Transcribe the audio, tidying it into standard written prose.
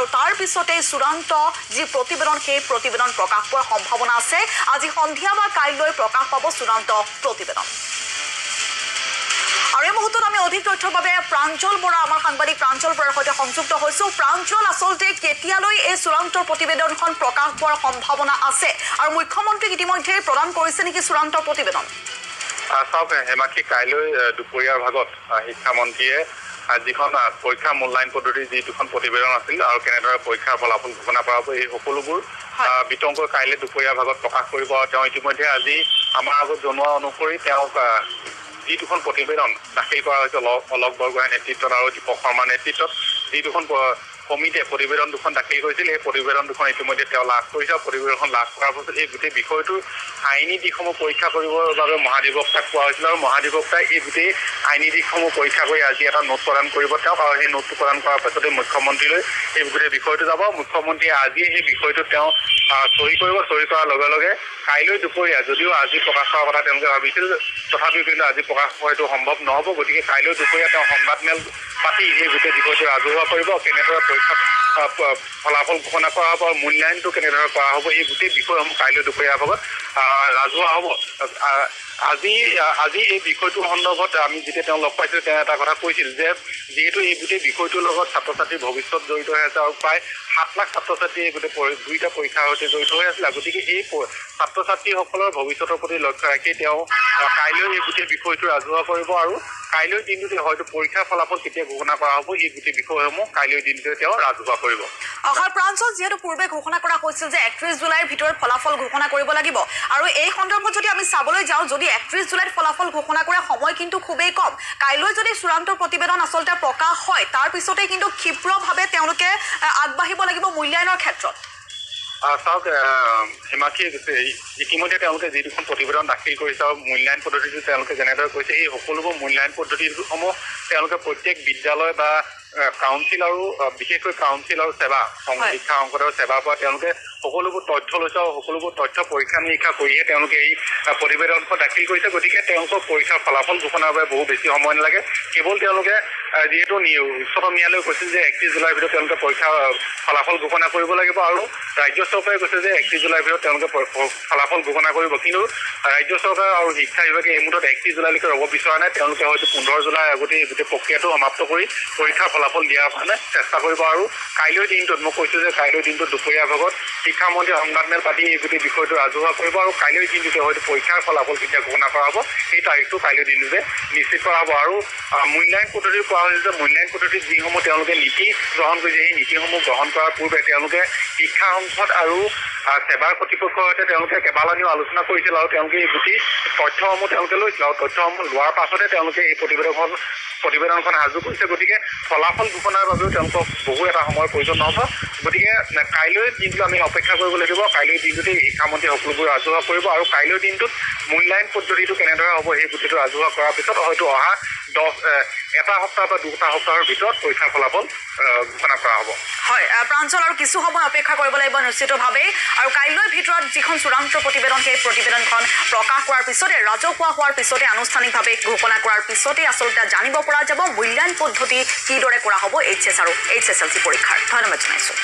আৰু তাৰ পিছতে চূড়ান্ত যি প্ৰতিবেদন, সেই প্ৰতিবেদন প্ৰকাশ পোৱাৰ সম্ভাৱনা আছে। আজি সন্ধিয়া বা কাইলৈ প্ৰকাশ পাব চূড়ান্ত প্ৰতিবেদন। আৰু এই মুহূৰ্তত আমি অধিক তথ্যৰ বাবে প্ৰাঞ্জল বৰা, আমাৰ সাংবাদিক প্ৰাঞ্জল বৰাৰ সৈতে সংযুক্ত হৈছো। প্ৰাঞ্জল, আচলতে কেতিয়ালৈ এই চূড়ান্ত প্ৰতিবেদনখন প্ৰকাশ পোৱাৰ সম্ভাৱনা আছে আৰু মুখ্যমন্ত্ৰীক ইতিমধ্যে প্ৰদান কৰিছে নেকি চূড়ান্ত প্ৰতিবেদন? চাওক হেমাক্ষী, কাইলৈ দুপৰীয়াৰ ভাগত শিক্ষামন্ত্ৰীয়ে যিখন পৰীক্ষা মূল্যায়ন পদ্ধতিৰ যি দুখন প্ৰতিবেদন আছিল আৰু কেনেদৰে পৰীক্ষাৰ ফলাফল ঘোষণা কৰা হ'ব, এই সকলোবোৰ বিতংকৈ কাইলৈ দুপৰীয়াৰ ভাগত প্ৰকাশ কৰিব। তেওঁ ইতিমধ্যে আজি আমাৰ আগত জনোৱা অনুসৰি তেওঁক যি দুখন প্ৰতিবেদন দাখিল কৰা হৈছে অলক বৰগোহাঁইৰ নেতৃত্বত আৰু দীপক শৰ্মাৰ নেতৃত্বত যি দুখন কমিটিয়ে প্ৰতিবেদন দুখন দাখিল কৰিছিল, সেই প্ৰতিবেদন দুখন ইতিমধ্যে তেওঁ লাভ কৰিছে। আৰু প্ৰতিবেদনখন লাভ কৰাৰ পাছত এই গোটেই বিষয়টোৰ আইনী দিশসমূহ পৰীক্ষা কৰিবৰ বাবে মহাধিবক্তাক কোৱা হৈছিল আৰু মহাধিবক্তাই এই গোটেই আইনী দিশসমূহ পৰীক্ষা কৰি আজি এটা নোট প্ৰদান কৰিব তেওঁক। আৰু সেই নোটটো প্ৰদান কৰাৰ পাছতে মুখ্যমন্ত্ৰীলৈ এই গোটেই বিষয়টো যাব। মুখ্যমন্ত্ৰীয়ে আজিয়ে সেই বিষয়টোত তেওঁ চহী কৰিব। চহী কৰাৰ লগে লগে কাইলৈ দুপৰীয়া, যদিও আজি প্ৰকাশ কৰাৰ কথা তেওঁলোকে ভাবিছিল, তথাপিও কিন্তু আজি প্ৰকাশ কৰাটো সম্ভৱ নহ'ব। গতিকে কাইলৈ দুপৰীয়া তেওঁ সংবাদমেল পাতি এই গোটেই বিষয়টো ৰাজহুৱা কৰিব। কেনেদৰে পৰীক্ষা ফলাফল ঘোষণা কৰা হ'ব আৰু মূল্যায়নটো কেনেদৰে কৰা হ'ব, এই গোটেই বিষয়সমূহ কাইলৈ দুপৰীয়াৰ ভাগত ৰাজহুৱা হ'ব। আজি এই বিষয়টোৰ সন্দৰ্ভত আমি যেতিয়া তেওঁ লগ পাইছিলোঁ, তেওঁ এটা কথা কৈছিল যে যিহেতু এই গোটেই বিষয়টোৰ লগত ছাত্ৰ ছাত্ৰীৰ ভৱিষ্যত জড়িত হৈ আছে আৰু প্ৰায় 7 লাখ ছাত্ৰ ছাত্ৰী এই গোটেই দুইটা পৰীক্ষাৰ সৈতে জড়িত হৈ আছিলে, গতিকে এই ছাত্ৰ ছাত্ৰীসকলৰ ভৱিষ্যতৰ প্ৰতি লক্ষ্য ৰাখি তেওঁ কাইলৈ এই গোটেই বিষয়টো ৰাজহুৱা কৰিব। আৰু কাইলৈ দিনটোতে হয়তো পৰীক্ষাৰ ফলাফল কেতিয়া ঘোষণা কৰা হ'ব, এই গোটেই বিষয়সমূহ কাইলৈ দিনটোতে তেওঁ ৰাজহুৱা কৰিব। হয় প্ৰাঞ্জল, যিহেতু পূৰ্বে ঘোষণা কৰা হৈছিল যে 31 জুলাইৰ ভিতৰত ফলাফল ঘোষণা কৰিব লাগিব, আৰু এই সন্দৰ্ভত যদি আমি চাবলৈ যাওঁ, যদি 31 জুলাইত ফলাফল ঘোষণা কৰা সময় কিন্তু খুবেই কম। কাইলৈ যদি চূড়ান্ত প্ৰতিবেদন আচলতে প্ৰকাশ হয়, তাৰ পিছতেই কিন্তু ক্ষীপ্ৰভাৱে তেওঁলোকে আগবাঢ়িব লাগিব মূল্যায়নৰ ক্ষেত্ৰত। চাওক হিমাক্ষী, ইতিমধ্যে তেওঁলোকে যি দুখন প্ৰতিবেদন দাখিল কৰিছে আৰু মূল্যায়ন পদ্ধতিটো তেওঁলোকে যেনেদৰে কৈছে, এই সকলোবোৰ মূল্যায়ন পদ্ধতিসমূহ তেওঁলোকে প্ৰত্যেক বিদ্যালয় বা কাউন্সিল আৰু বিশেষকৈ কাউন্সিল আৰু সেৱা, শিক্ষা সংসদ আৰু সেৱাৰ পৰা তেওঁলোকে সকলোবোৰ তথ্য লৈছে আৰু সকলোবোৰ তথ্য পৰীক্ষা নিৰীক্ষা কৰিহে তেওঁলোকে এই প্ৰতিবেদনখন দাখিল কৰিছে। গতিকে তেওঁলোকৰ পৰীক্ষাৰ ফলাফল ঘোষণাৰ বাবে বহু বেছি সময় নালাগে। কেৱল তেওঁলোকে যিহেতু উচ্চতম ন্যায়ালয়ে কৈছিল যে 31 জুলাইৰ ভিতৰত তেওঁলোকে পৰীক্ষাৰ ফলাফল ঘোষণা কৰিব লাগিব আৰু ৰাজ্য চৰকাৰে কৈছে যে 31 জুলাইৰ ভিতৰত তেওঁলোকে ফলাফল ঘোষণা কৰিব। কিন্তু ৰাজ্য চৰকাৰ আৰু শিক্ষা বিভাগে এই মুহূৰ্তত 31 জুলাইলৈকে ৰ'ব বিচৰা নাই। তেওঁলোকে হয়তো 15 জুলাইৰ আগতে এই গোটেই প্ৰক্ৰিয়াটো সমাপ্ত কৰি পৰীক্ষাৰ ফলাফল দিয়াৰ কাৰণে চেষ্টা কৰিব। আৰু কাইলৈ দিনটোত মই কৈছোঁ যে কাইলৈ দিনটোত দুপৰীয়াৰ ভাগত শিক্ষামন্ত্ৰীয়ে সংবাদমেল পাতি এই গোটেই বিষয়টো ৰাজহুৱা কৰিব আৰু কাইলৈ দিনটোতে হয়তো পৰীক্ষাৰ ফলাফল কেতিয়া ঘোষণা কৰা হ'ব, সেই তাৰিখটো কাইলৈ দিনটোতে নিশ্চিত কৰা হ'ব। আৰু মূল্যায়ন পদ্ধতি কোৱা হৈছে যে মূল্যায়ন পদ্ধতিত যিসমূহ তেওঁলোকে নীতি গ্ৰহণ কৰিছে, সেই নীতিসমূহ গ্ৰহণ কৰাৰ পূৰ্বে তেওঁলোকে শিক্ষা সংসদ আৰু সেৱাৰ কৰ্তৃপক্ষৰ সৈতে তেওঁলোকে কেইবালানিও আলোচনা কৰিছিল আৰু তেওঁলোকে এই গোটেই তথ্যসমূহ তেওঁলোকে লৈছিল আৰু তথ্যসমূহ লোৱাৰ পাছতে তেওঁলোকে এই প্ৰতিবেদনখন সাজু কৰিছে। গতিকে ফলাফল ঘোষণাৰ বাবেও তেওঁলোকক বহু এটা সময়ৰ প্ৰয়োজন নহ'ব। গতিকে কাইলৈ দিনটো আমি অপেক্ষা কৰিব লাগিব। কাইলৈ দিনটোতেই শিক্ষামন্ত্ৰী সকলোবোৰ ৰাজহুৱা কৰিব আৰু কাইলৈ দিনটোত মূল্যায়ন পদ্ধতিটো কেনেদৰে হ'ব সেই গোটেইটো ৰাজহুৱা কৰাৰ পিছত হয়তো অহা এটা সপ্তাহ বা দুটা সপ্তাহৰ ভিতৰত পৰীক্ষাৰ ফলাফল ঘোষণা কৰা হ'ব। হয় প্ৰাঞ্জল, আৰু কিছু সময় অপেক্ষা কৰিব লাগিব নিশ্চিতভাৱেই। আৰু কাইলৈৰ ভিতৰত যিখন চূড়ান্ত প্ৰতিবেদন, সেই প্ৰতিবেদনখন প্ৰকাশ কৰাৰ পিছতে, ৰাজহুৱা হোৱাৰ পিছতে, আনুষ্ঠানিকভাৱে ঘোষণা কৰাৰ পিছতে আচলতে জানিব পৰা যাব মূল্যায়ন পদ্ধতি কিদৰে কৰা হ'ব এইচ এছ আৰু এইচ এছ এল চি পৰীক্ষাৰ। ধন্যবাদ জনাইছোঁ।